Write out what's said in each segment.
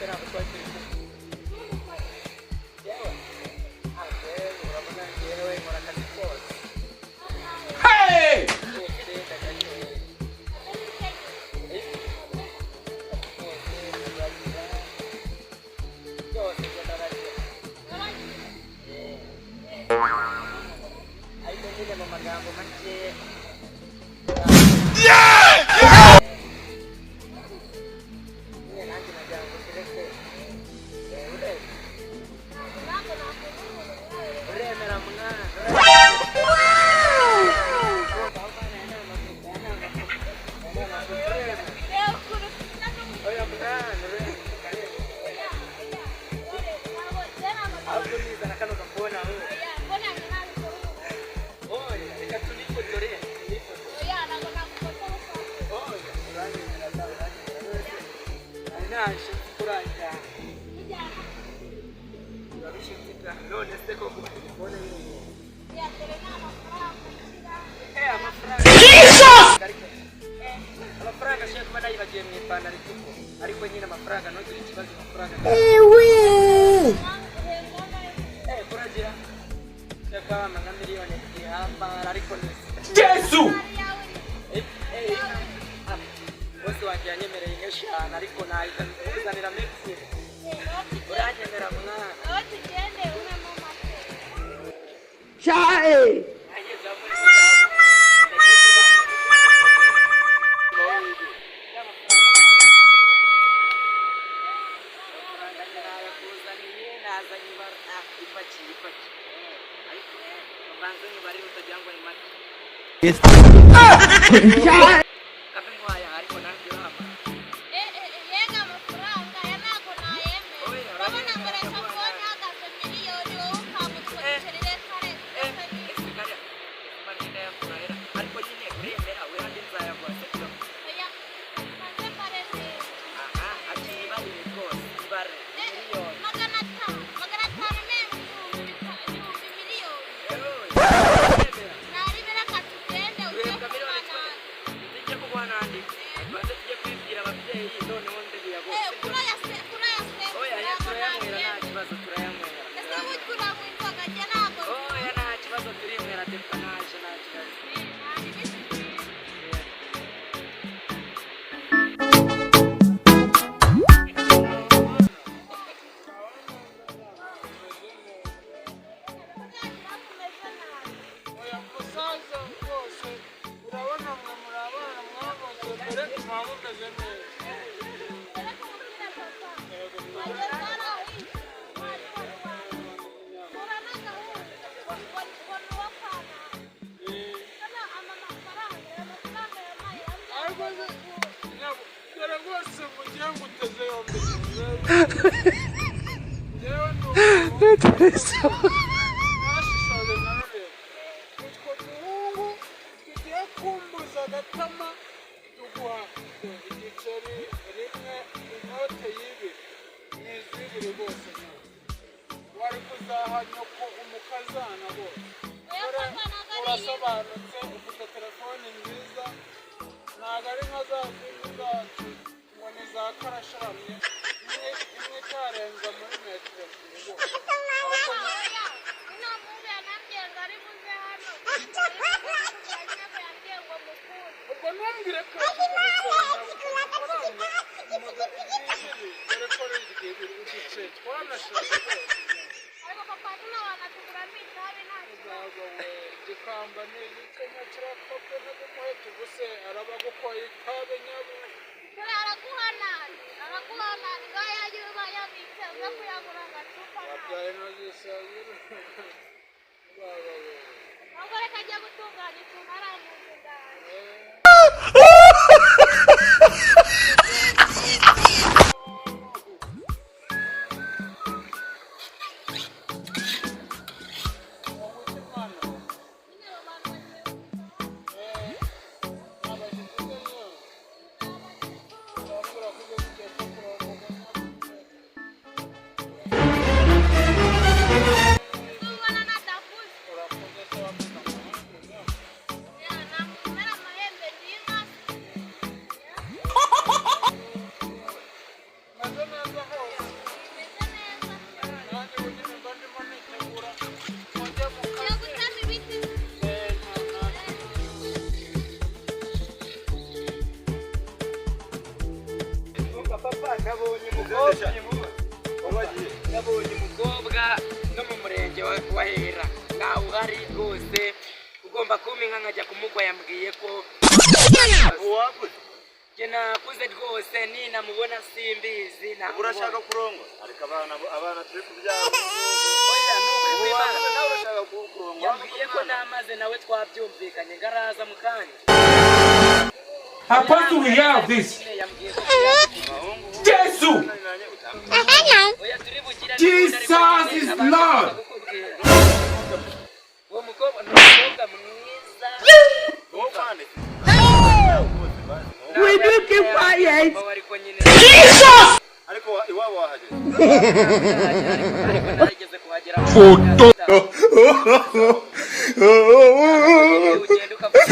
Se ntabwo twari turi kumwe? Yewe, ah, yewe, urabona njyewe nkora akazi kose. Hey! Kose ndagashoboye. Eh, kose nduragira. Byose njye ndaragira. Ariko nyine mu magambo make, nyine nanjye nagira ngo kereke urebe uremera mwana. Oya mwana, uremera. Ahubwo nizana kano gafone aho. Oya, reka tunifotore, tunifotore. Oya, uranyemera da, uranyemera wese. Nari naje kurangira. Urabishinze da. None se koko telefone y'umuntu? Eh, amafaranga. Ariko amafaranga ashobora kuba nayibagiwe mu ipantaro itukura. Ariko nyine amafaranga, ntugire ikibazo, amafaranga. Eh, kuragira. Shaka nka 2 miliyoni hambara, ariko ni Jesu! Eh, eh, ah, boss wanjye yanyemereye nk'eshanu, ariko nahita nkuzanira ebyiri. Uranyemera mwana? Chai! Nanjye nzamuri. Amafaranga nayakuzaniye, nazanye ibara, ah, ipaki, ipaki. Ariko banze nyibarire utagira ngo ni make. Kafe nkwaya, ariko nanjye urama. Yega, amafaranga aya ntabwo nayemera. Oya, Urabona uranyemera, nkoresha ndaguha. phone ihagaze miliyoni, wowe ukamutwa igiceri. Reka, reka. Ese kariya ese ndayakura, ariko nyine uremera wehandi nzayaguha, sibyo? Oya, banze mbare neza. Aha, akiri ibarire rwose, ibare miliyoni. 500, 500 menshi, ibihumbi miliyoni. Ewe, uremera? Naribera, reka tugende ujye Uhembwa miliyoni kunywa. 10. Tujye kuguha n'andi, banze tujye kubibwira ababyeyi, noneho ndabiyaguha, Eh, sibyo? kurayase, kurayase. Oya, Ntabwo turayanywera, nta nayemera. kibazo, turayanywera. Ese burya uranywa inzoga? Njye ntabwo. Oya, nta kibazo, turinywera depanaje, nta kibazo. Eh, nta n'ibindi. Tumeze nabi. Oya musaza, rwose urabona mwe muri abana mwavutse mbere, muba mumeze neza. Reka mubwire papa. Wageze hariya mpura n'agahungu ngo ni uwo kwa mama. Hano ama mafaranga, aya mafaranga yampaye Ariko se dore rwose mugiye nguteze yombi. Njyewe ndi umuntu nashishoje, narareba utwo duhungu tugiye kumbuza agatama, tuguha igiceri rimwe, inote y'ibiri ni iz'ibiri rwose. Nawe wari kuzaha nyoko umukazana rwose. Oya Dore papa, ntabwo ari iyi. urasobanutse, ufite telefoni nziza, ntabwo ari nka za zindi zacu ngo ni za karasharamye, imwe imwe itarenza muri metero 2 rwose. Ariko Oya, ino muhungu yanambwiye ngo ari buze hano. Yambwiye ngo mukunde. Ubwo ntumbwire ko amafaranga 200, dore ko ari iry'ibiri uduce twanashaje rwose. Ariko papa, tuno wanatuguramo itabi, nta kibazo. Ntabwo we igikamba ni igikenya kirakopwe n'umuheto, ubuse araba agukoye itabi nyabu. Dore araguhanana, araguhanana, ngaya yuba yabitse uza kuyagura agacupa nawe. Wabyaye nka zisazira baba we. Ahubwo reka ajya gutunganya utuntu hariya mu nzu, ndaje. Nyine abo bantu bagiye kuza. Abashyitsi se nyewe urambwira ko ugeze igihe cyo kurongorwa nyabu? Ubona nadakuze. Urakuze se, wakuze amahembe nyabu. Ya, namumera amahembe, ndi inka. Agomba kumpa inka nkajya kumukwa. Yambwiye ko Uwakuze? Njye nakuze rwose, ninamubona simbizi. Ubu urashaka kurongora, ariko abana turi kubyara. Oya, ni ukuri Ubu kw'Imana. wakuze, nawe urashaka kurongora? Yambwiye ko namaze nawe twabyumvikanye, ngaraza mu kanya. Apostle, we hear of this. Nyine yambwiye ko Jesus! oya, turi bugire. Jesus is Lord. Uwo mukobwa ni umukobwa mwiza. Wowe kandi. Will you keep quiet? Ariko nyine Ariko iwabo wahageze? Ariko narigeze kuhagera. Foto ugenda ukavuga.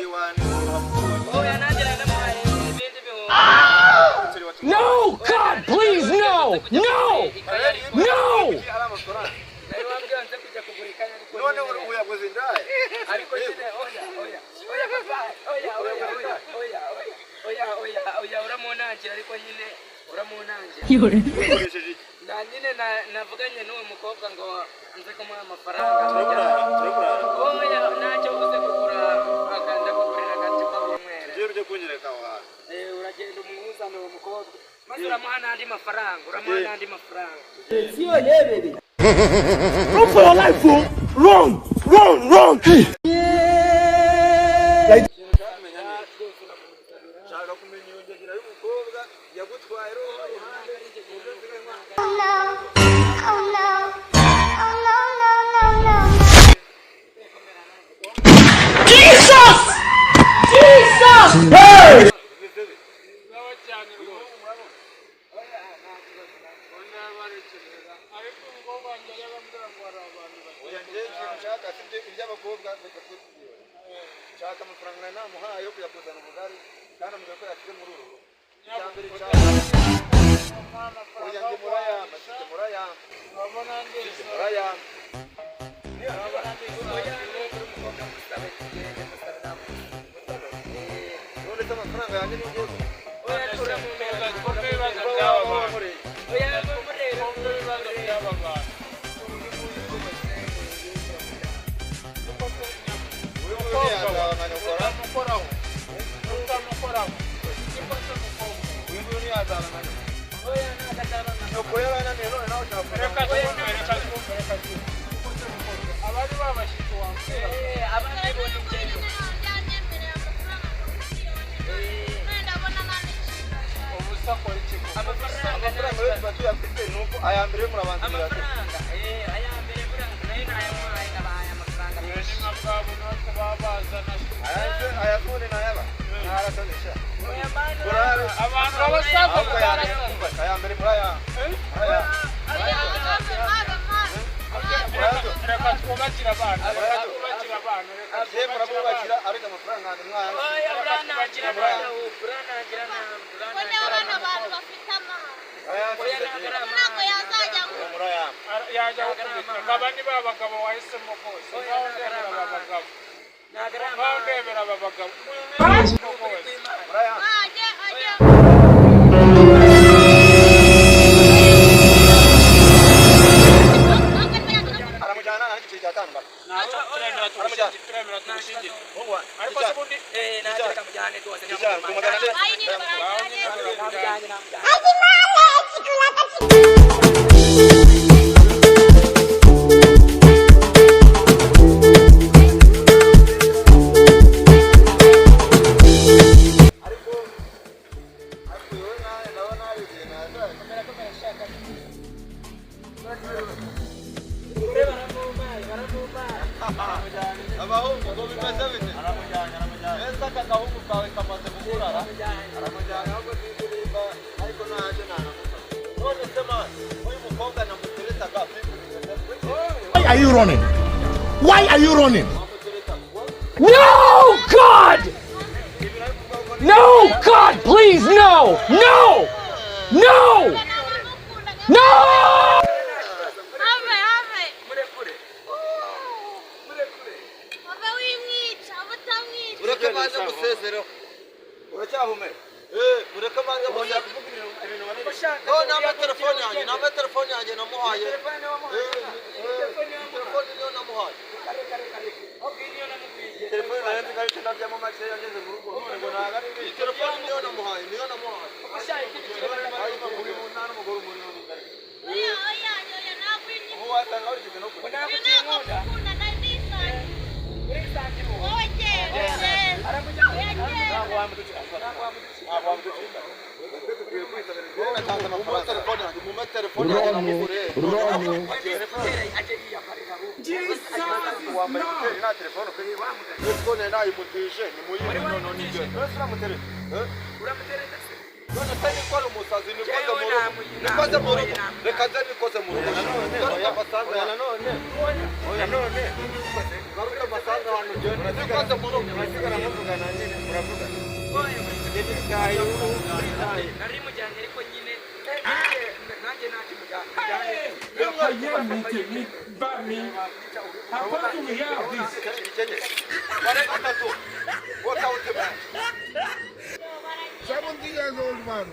Iwane uhamubonye? Oya, nanjye nanamuhaye ibindi bihumbi. No, God, please, no! No! No! Ari amafaranga. Nari wambwiye nze kujya kugura ikayi, ariko None nyine- uyaguze indaya? Ariko nyine oya, oya, oya, papa, oya, oya, oya, oya, oya, oya, oya, uramunangira, ariko nyine uramunangira. Ukoresheje iki? Na nyine navuganye n'uwo mukobwa ngo nze kumuha amafaranga. Turaburara, turaburara. Oya, ntacyo uze kugura, akanda kugurira agacupa w'umweru. Tugiye byo kunyereka aho hantu. Eh, uragenda umuzane uwo mukobwa, maze uramuha n'andi mafaranga, uramuha n'andi mafaranga. Run for your life, oh! Run! Run! Run! Nshaka kumenya iyo ngegera y'umukobwa yagutwaye roho ruhande uburyo nsigaye Oh no. Oh no. Oh no, no, no, no. Jesus! Jesus! Hey! Sawa cyane rwose. Ubona barekerera, ariko umukobwa wanjye yajyaga ambwira ngo hari abantu Oya, njye ikintu nshaka si ibyo iby'abakobwa, reka twe tubyibone. Nshaka amafaranga nari namuhaye yo kujya kuzana ubugari, kandi ambwira ko yashyize muri uru rugo. Icya mbere oya, njye murayampa, sibyo? Murayampa. Urabona Sibyo? Murayampa. Oya, ni ukuri, umukobwa musabe, tugende musabe namusabe. None se amafaranga yanjye ni ngewe? Oya, uramumera. Twumve ibibazo by'aba bantu. Oya, murebe. Twumve ibibazo by'aba bantu. Uyu nguyu ntiyazaba nka nyokora. Utamukoraho, utamukoraho, niko se mukobwa? Uyu nguyu ntiyazaba nka nyokora. Oya, ntabwo azaba nka Nyoko yarananiye, none nawe ushaka Reka kuzaba. twumve, reka twumve, reka twumve. Niko se mukobwa, abari babashyitsi wambwira? Eh, abandi bo ni njyewe. Ubu se akora iki koko? Amafaranga. Amafaranga yo tuba tuyafite, ni uko aya mbere yo murabanza muyate. Amafaranga, aya mbere buriya nayo nayamuhaye, nabahaye amafaranga Ni menshi. nka bwa bunote baba bazana. Aya none nayaba narasonesha. Oya mani. Burare. Abantu b'abasaza Ahubwo aya mbere barasana. aya mbere murayampa, murayampa. Reka twubakire abana, reka twubakire abana, reka Njye twubakire abana. muramwubakira, ariko amafaranga yanjye mwayanga. Oya, uranangira nawe, uranangira nawe, uranangira nawe. Oya, ntabwo ari amahane. Murayampa. Yajya gukubita nkaba ni ba bagabo wahisemo bose. Ngaho ndebera aba bagabo. Ntabwo ari Ngaho amahane. ndebera aba bagabo. Wahisemo bose. Murayampa. Aramujyana nta n'igiceri cy'atanu baka. Turemera tubishingire, turemera tubishingire. Muhungu wanjye. Ariko se ubundi Eh, nanjye reka mujyane rwose. Ijana, ku 400. Namujyanye, namujyanye. Ariko wowe nawe ndabona hari igihe nazaza. Abahungu ngo bimeze bite? Aramujyanye, aramujyanye. Ese aka gahungu kawe kamaze gukurara? Aramujyanye, ahubwo sinzi nimba ariko nanjye nanamufata. None se man, uyu mukobwa namuteretaga bimeze gute? Why are you running? Why are you running? Wamuteretaga. No, God! No, God, please, no! No! No! No! Have, have. Murekure, murekure. Have, wimwica, utamwica. Ureke baze gusezereho. Uracyahumeka? Mureke manze muze. No, namba telefone yanjye, namba telefone yanjye namuhaye. Telefone wamuhaye. Telefone telefone niyo namuhaye. Telefone nayo nzi ko aricyo ndaryamo make yageze mu rugo, none ngo ntabwo ari Iyi telefone niyo namuhaye, niyo namuhaye. Nta n'umugore umurimo n'ingari. Oya, oya, oya, ntabwo Ubu wasanga warigeze no kure. uyu ntabwo mukunda, nari nisangiye. Wowe genda, genda. Oya, genda. Ntabwo wamuducika, ntabwo wamuducika. Mumpe telefone yanjye, mumpe telefone yanjye namuguriye. Wambaye ekuteri nta telefone ufite. Telefone nayimutije, nimuyihe none nigende. Uretse uramutereta. Uramutereta se? None se niko ari umusazi, nikoze Jewe mu rugo. Nikoze mu rugo. Reka nze nikoze mu rugo. Garuka amasanzu Oya hano. nanone, oya none. Garuka amasanzu hano ugende. Nikoze mu rugo. Murasigara muvugana nyine, muravugana. Nari mujyanye ariko nyine nanjye ntacyo mujyanye. Bare gatatu. Work out, man. 70 years old man.